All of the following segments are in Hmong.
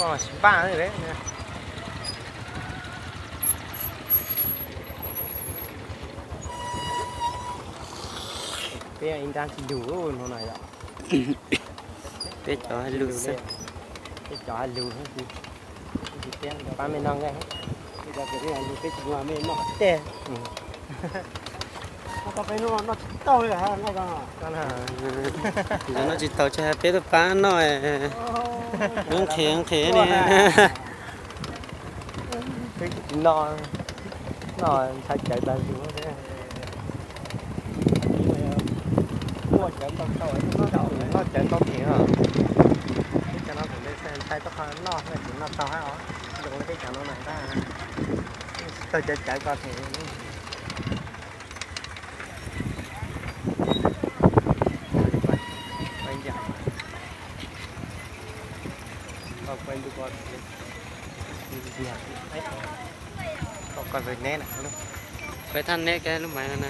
Npaj, peb ib nrab tsis lug no na yom. Peb cov hais lus xwb. Peb cov hais lus xwb. Pab me noj nqaij. Tej. Noj tsis tau, noj tsis tau ces peb tuaj pab noj. Lub nqhis nqhis ne. Peb tsis noj, noj ntshai cawv tas zog. Noj cawv ntau them os. Peb cov no kuv ntshai tau qhov noj, tsis noj tau hab os. Zoo li peb cov no na, tsis tau cawv cawv ko them. Peb thaj neb kiag lub maiv no na.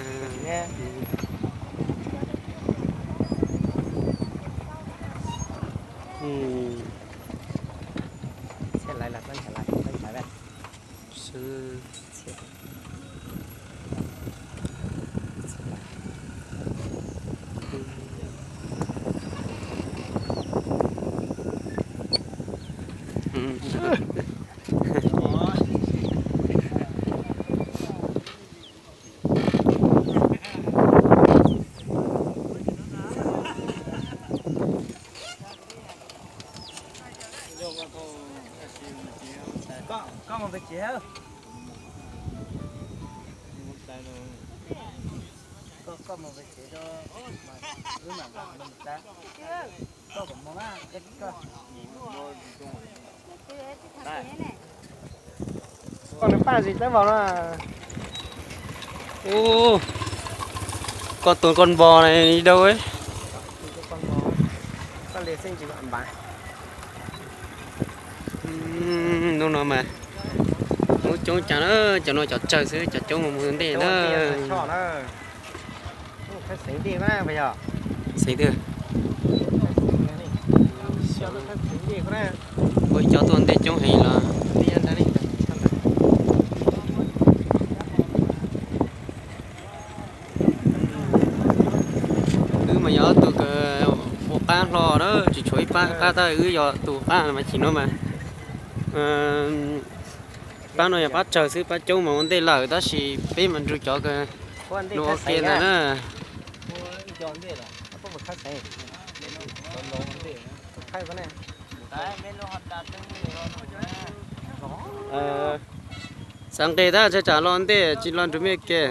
Koj mus pem tsev. Koj mus pem tsev, wb mam nqa mus tas. Koj kom mus na, koj. Koj nws paj zis tab vau na. Ub, koj tus koj npog ne dau. Hnub no mas hnub coob cas na, cov no cov tsawg xwb, cov coob mus mus ntej na. Xeev twg? Ua cov tuaj ntej coob heev los. Wb mas yog tus kws ua qab hlo na, tsis tshuav ib pab qab tab, wb yog tus qab mas chim no mas. Pab no yog pab tsawg xwb, pab coob mas ua ntej lawm, tab sis peb mas nrug cov kws nws ua ke ntawd na. Xav nqes tab, tsam los ntej tsis los nrug mej ke.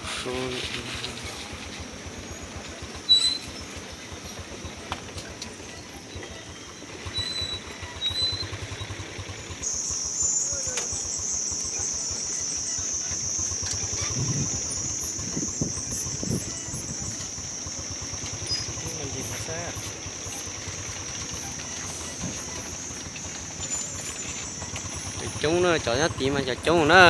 Cov coob na, cov nyob tid mas cov coob na.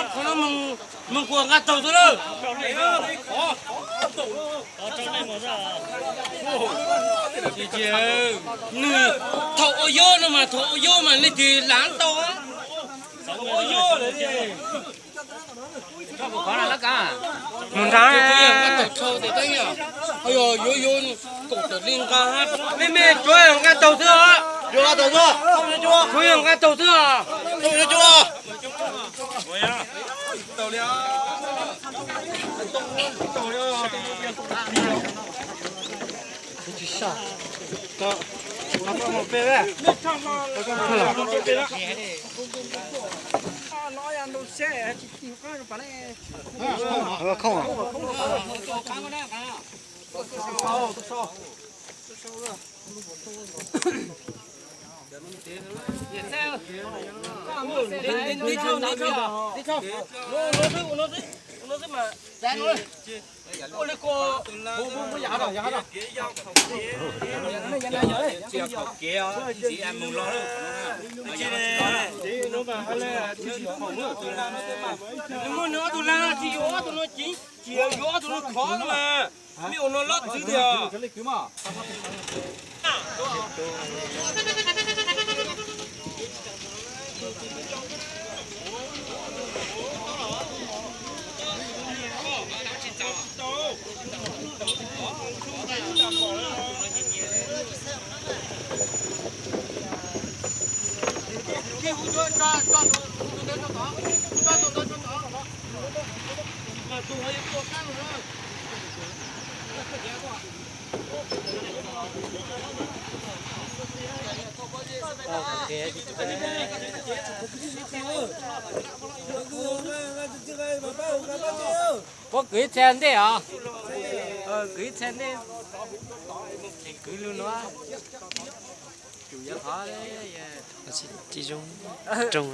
Qhov no mus kuas nqa taug xwb lawm. Nws thaum ua yob no mas, thaum ua yob mas leej twg lav tau. Mus nrad. Yuav yuav kaum tawm li nqa. Me me, tsuav nqa taug xwb os. Tsuav nqa taug xwb os. Nws muaj nws ob tug lag, tsis yuav ob tug no, tsis yuav ob tug no khov mas. Me ua no lob txwv tiag. Puab kwv ib txhia ntej os. Kwv ib txhia ntej. Kwv lug nuav. Tsis zoo roog.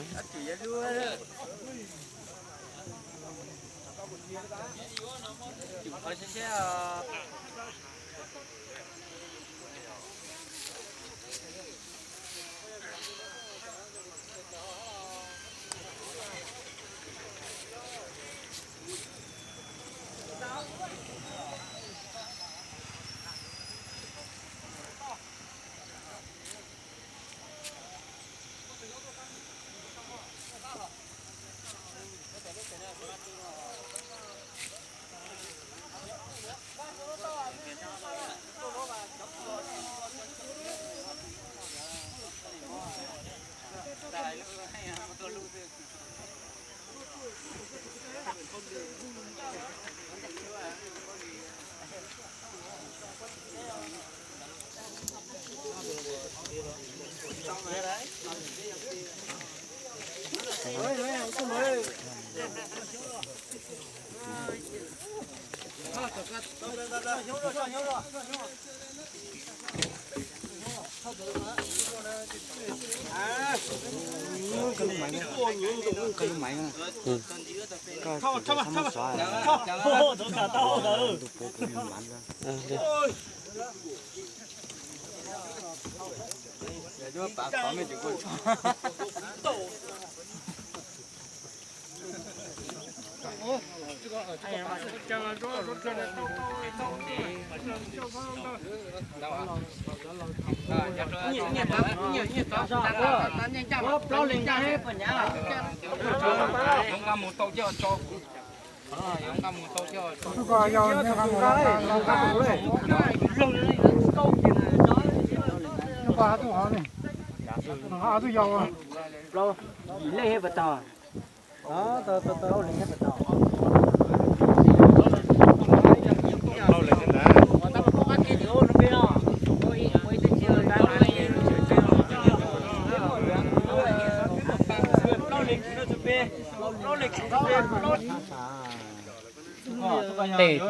Tej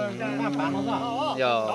yog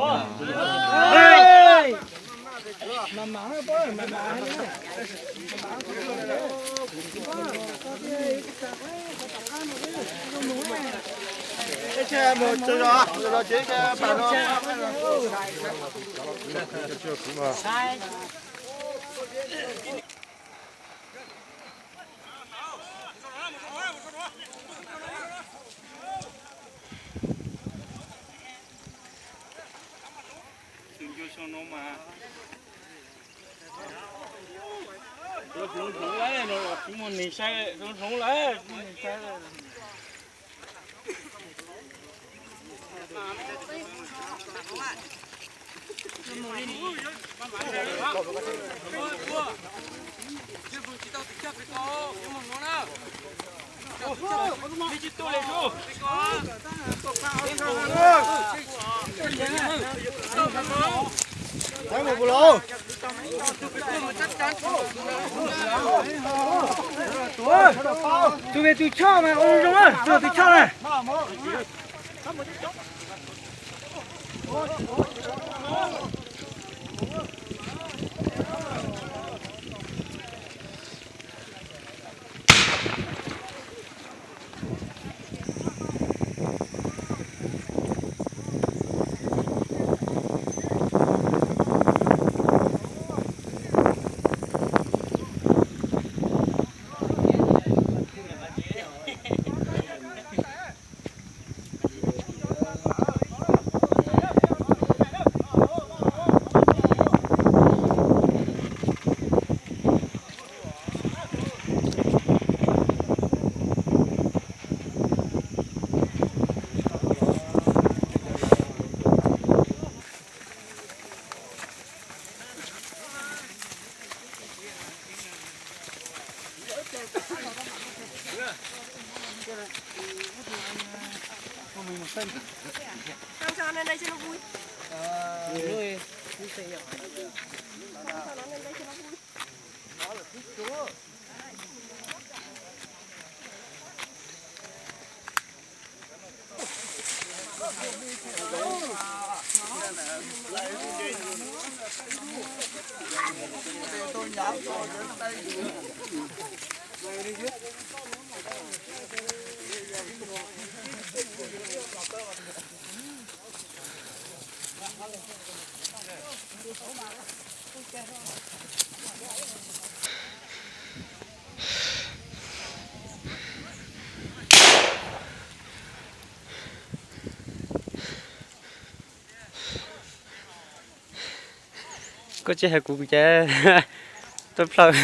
Tus me tus choj mas ua zoo, tus tus choj na. Koj tsis hais kuv ces tuaj plaws.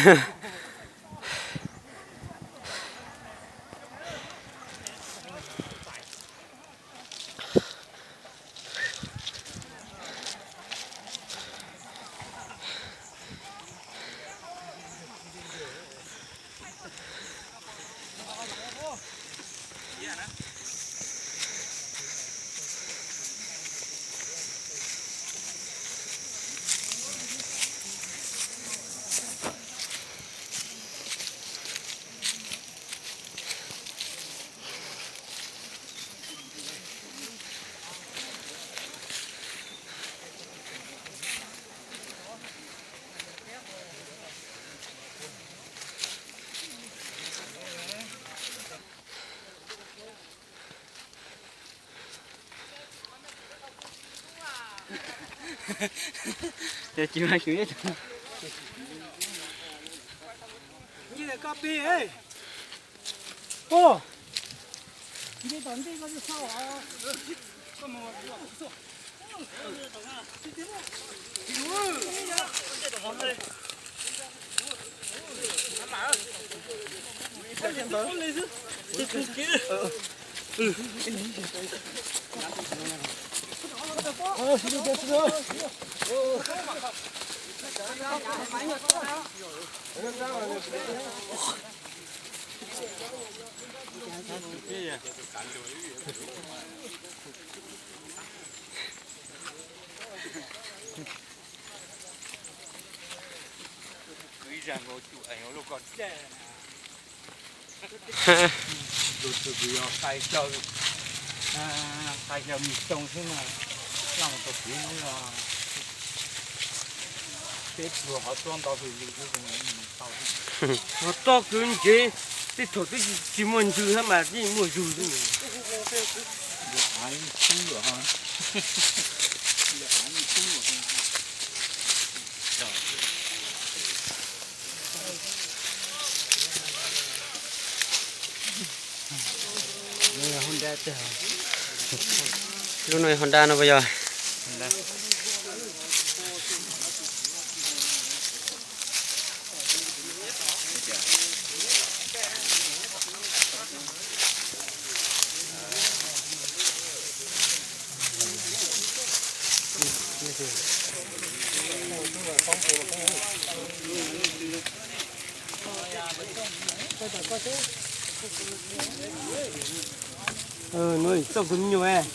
Ces tsis mas tsis. Tus twg kuv yog qai xyaw, qai xyaw mis xyoo xwb no, loj mus tau kiv hnub no, peb tug hov tsuab nto hws li xwb tau. Hov tsuab kwv ntsev, tej thaum twb tsis muaj ntsws thiab mas yeej muaj zug xwb. Lub no ho dab no puas yog? Txoj kws me nyuam.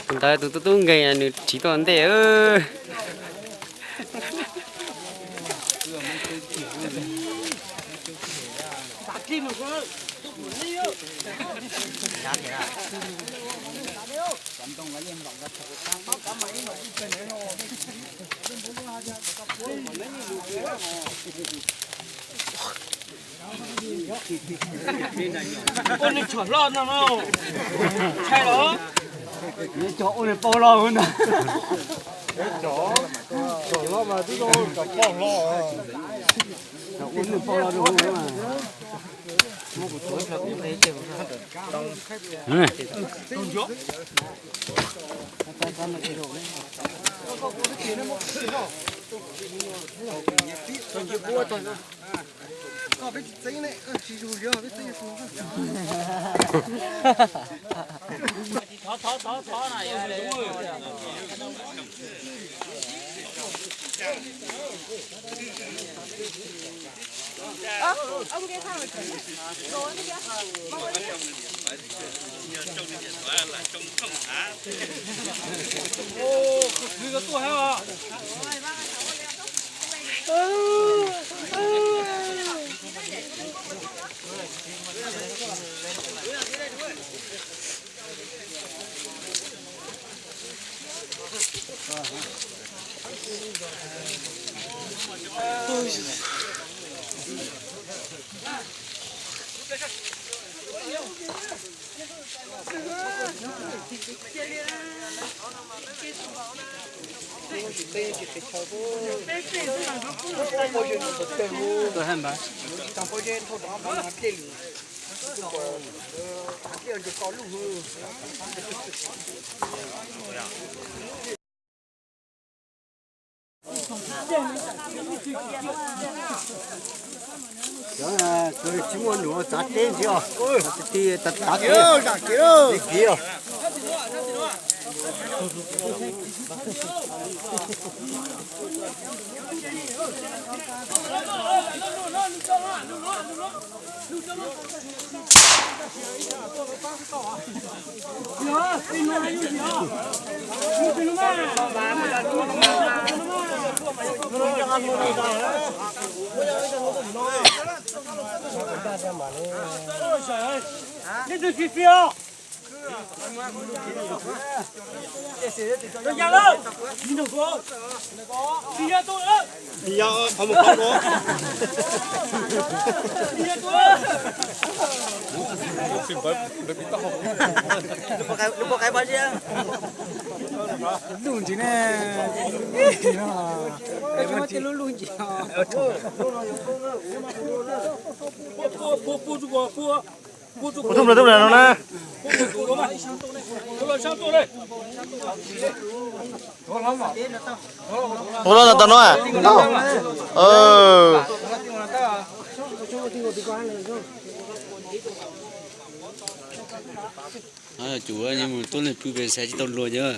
Tus ntawd tus tub tub nkeeg nws tsiv tuaj ntej. Ua nws tshom hlo no no. Ntshai los? Cov ua nws paub loj na. Cov, cov hlob mas twb cov paub hlob. Cov ua nws paub loj rau hauv mas. Muab kuv tuav ib pliag kuv nqe ces kuv. Tsis muaj num txav teb ntxiv os. Ti tav kev, kev os. Lub ntsws ne, lub ntsws. Ua thum lawm, thum lawm no na. Ua los tau no. Cuv mus tuaj neeg pw pem xav tsis tau luag yog.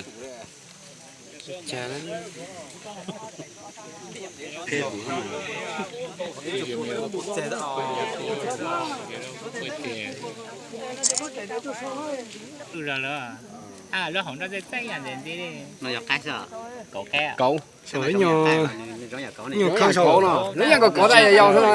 Lub hauv no txaij txaij yam ntxim ntxim li. No yog qaib xwb. Kauv, kauv. Ib nyuag khaws saum no, lub yeej kauv kauv tas yau yau xwb no.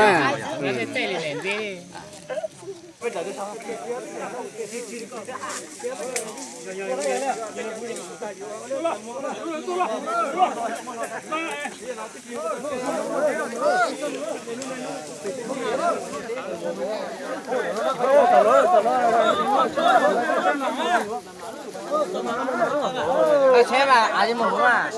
Tsheb mas av li mus huv mas.